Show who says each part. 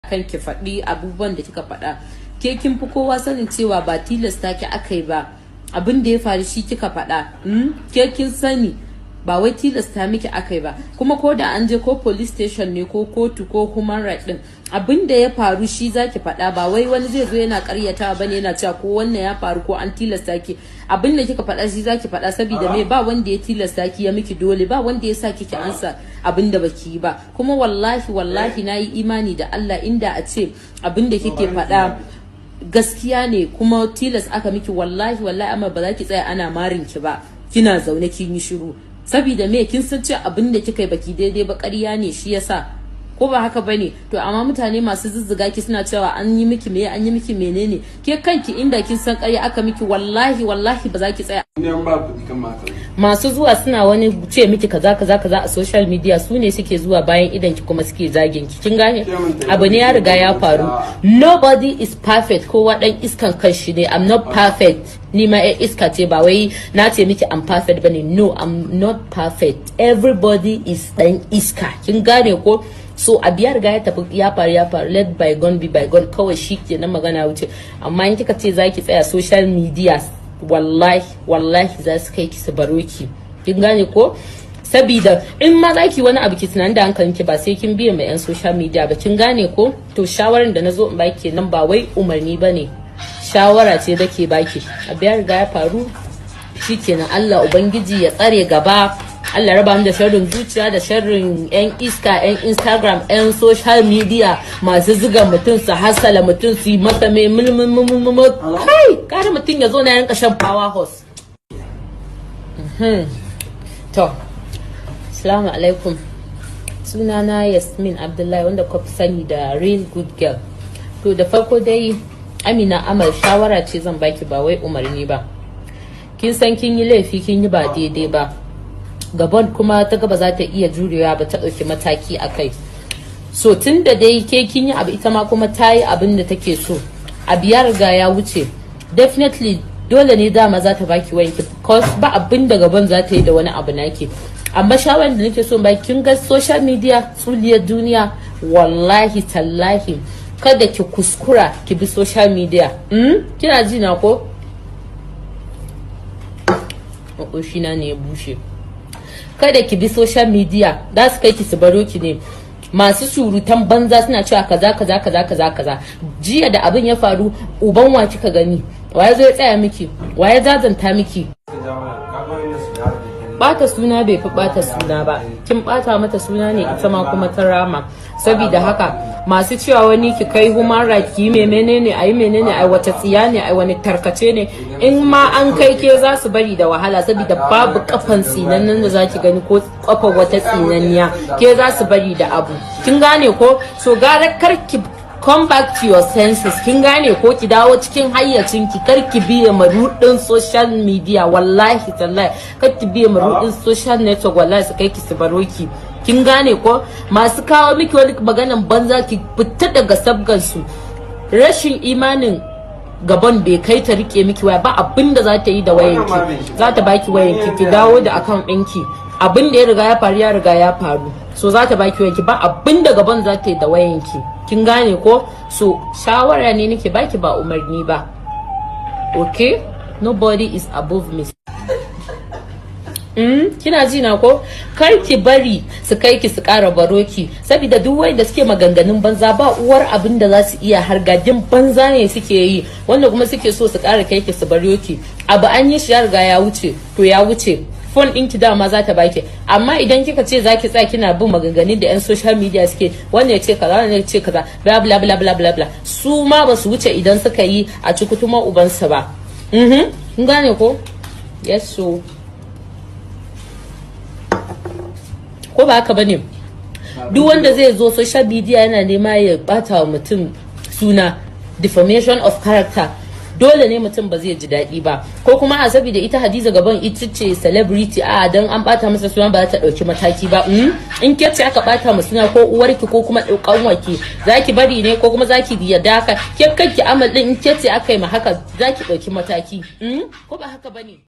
Speaker 1: Kan ki faɗi abubuwan da kika faɗa, ke kin fi kowa sanin cewa ba tilasta ki aka yi ba. Abin da ya faru shi kika faɗa. Ke kin sani ba wai tilasta miki aka yi ba. Kuma ko da an je ko police station ne ko kotu ko human right din, abin da ya faru shi zaki faɗa. Ba wai wani zai zo yana karyata bane, yana cewa ko wannan ya faru ko an tilasta ki. Abin da kika faɗa shi zaki faɗa, saboda me? Ba wanda ya tilasta ki ya miki dole, ba wanda ya sa kiki ansa abin da baki yi ba. Kuma wallahi wallahi, na yi imani da Allah, inda a ce abin da kike faɗa gaskiya ne kuma tilas aka miki, wallahi wallahi amma ba za ki tsaya ana marin ki ba, kina zaune kin yi shiru. Saboda me? Kin san cewa abin da kika yi baki daidai ba, ƙarya ne shi yasa, ko ba haka bane? To amma mutane masu zuzzuga ki suna cewa an yi miki me, an yi miki menene, ke kanki inda kin san ƙarya aka miki, wallahi wallahi ba za ki tsaya. Masu zuwa suna wani ce miki kaza kaza kaza a social media, su ne suke zuwa bayan idan ki kuma suke zagin ki. Kin gane? Abu ne ya riga ya faru. Nobody is perfect, kowa dan iskan kanshi ne. I'm not perfect, ni ma iska ce. Ba wai na ce miki I'm perfect bane. No, I'm not perfect. Everybody is dan iska, kin gane ko? So abu ya riga ya tafi, ya faru, ya faru. Let bygone be bygone kawai, shi ke na magana wuce. Amma in kika ce zaki tsaya social media, wallahi wallahi za su kai ki su baro ki. Kin gane ko? Sabida in ma zaki wani abu, ki tunanin da hankalinki, ba sai kin biye mai yan social media ba. Kin gane ko? To shawaran da nazo in baki nan ba wai umarni bane, shawara ce da ke baki. Abu ya riga ya faru, shikenan. Allah Ubangiji ya tsare gaba. Allah raba mu da sharrin zuciya da sharrin yan iska, yan Instagram, yan social media masu zuga mutum, su hasala mutum, su yi masa mai mulmulmulmul. Kai kare mutum ya zo na yanka shan power horse. To, assalamu alaikum. Sunana Yasmin Abdullahi, wanda kuka fi sani da Real Good Girl. To, da farko dai, Amina Amal, shawara ce zan baki, ba wai umarni ba. Kin san kin yi laifi, kin yi ba daidai ba. Gabon kuma ta gaba za ta iya jurewa ba, ta ɗauki mataki a kai. So tun da dai ke kin yi abu, ita ma kuma ta yi abin da take so, abu ya riga ya wuce. Definitely dole ne dama za ta baki wayanki, because ba abin da gaban za ta yi da wani abu naki. Amma shawarar da nake so baki, kin ga social media tsuliyar duniya, wallahi tallahi kada ki kuskura ki bi social media. Kina ji na ko? Makoshina ne ya bushe. Kada ki bi social media, za su kai ki su baro ki ne. Masu surutan banza suna cewa kaza kaza kaza kaza kaza. Jiya da abin ya faru, uban wa kika gani? Waye zo ya tsaya miki? Waye zazanta miki? Bata suna bai fi bata suna ba. Kin bata mata suna ne, ita ma kuma ta rama. Saboda haka masu cewa wani ki kai human right, ki menene, ayi menene, ai wata tsiya ne, ai wani tarkace ne, in ma an kai ke za su bari da wahala, saboda babu kafan tsinannen da zaki gani ko kafan wata tsinanniya ke za su bari da abu. Kin gane ko? So gara kar ki come back to your senses. Kin gane ko? Ki dawo cikin hayyacinki. Kar ki biye marudin social media, wallahi tallahi kar ki biye marudin social network, wallahi su kai ki su baro ki. Kin gane ko? Masu kawo miki wani maganan banza, ki fita daga sabgan su. Rashin imanin gaban bai kai ta rike miki waya ba. Abin da za ta yi da wayanki, za ta baki wayanki, ki dawo da account ɗinki. Abin da ya riga ya faru ya riga ya faru. So za ta baki wayanki, ba abin da gaban za ta yi da wayanki. Kin gane ko? So shawara ne nake baki, ba umarni ba. Okay, nobody is above me. Kina ji na ko? Kar ki bari su kai ki su ƙara baro ki, saboda duk wanda suke maganganun banza ba uwar abin da za su iya, hargagin banza ne suke yi, wanda kuma suke so su ƙara kai ki su baro ki. Abu an yi shi, ya riga ya wuce, to ya wuce. Phone ɗinki dama za ta baki. Amma idan kika ce za ki tsaya kina bin maganganun da 'yan social media suke, wannan ya ce kaza, wannan ya ce kaza, bla bla bla bla bla bla, su ma ba su wuce idan suka yi a ci kutuma ubansu ba. Kun gane ko? Yes. So ko ba haka bane? Duk wanda zai zo social media yana nema ya bata wa mutum suna, defamation of character, dole ne mutum ba zai ji daɗi ba. Ko kuma a saboda ita Hadiza Gaban ita ce celebrity, a dan an bata masa suna ba za ta ɗauki mataki ba. In ke ce aka bata masa suna, ko uwarki ko kuma ƙanwarki, zaki bari ne ko kuma zaki yarda haka? Ke kanki Amal din, in ke ce aka yi ma haka, zaki ɗauki mataki, ko ba haka bane?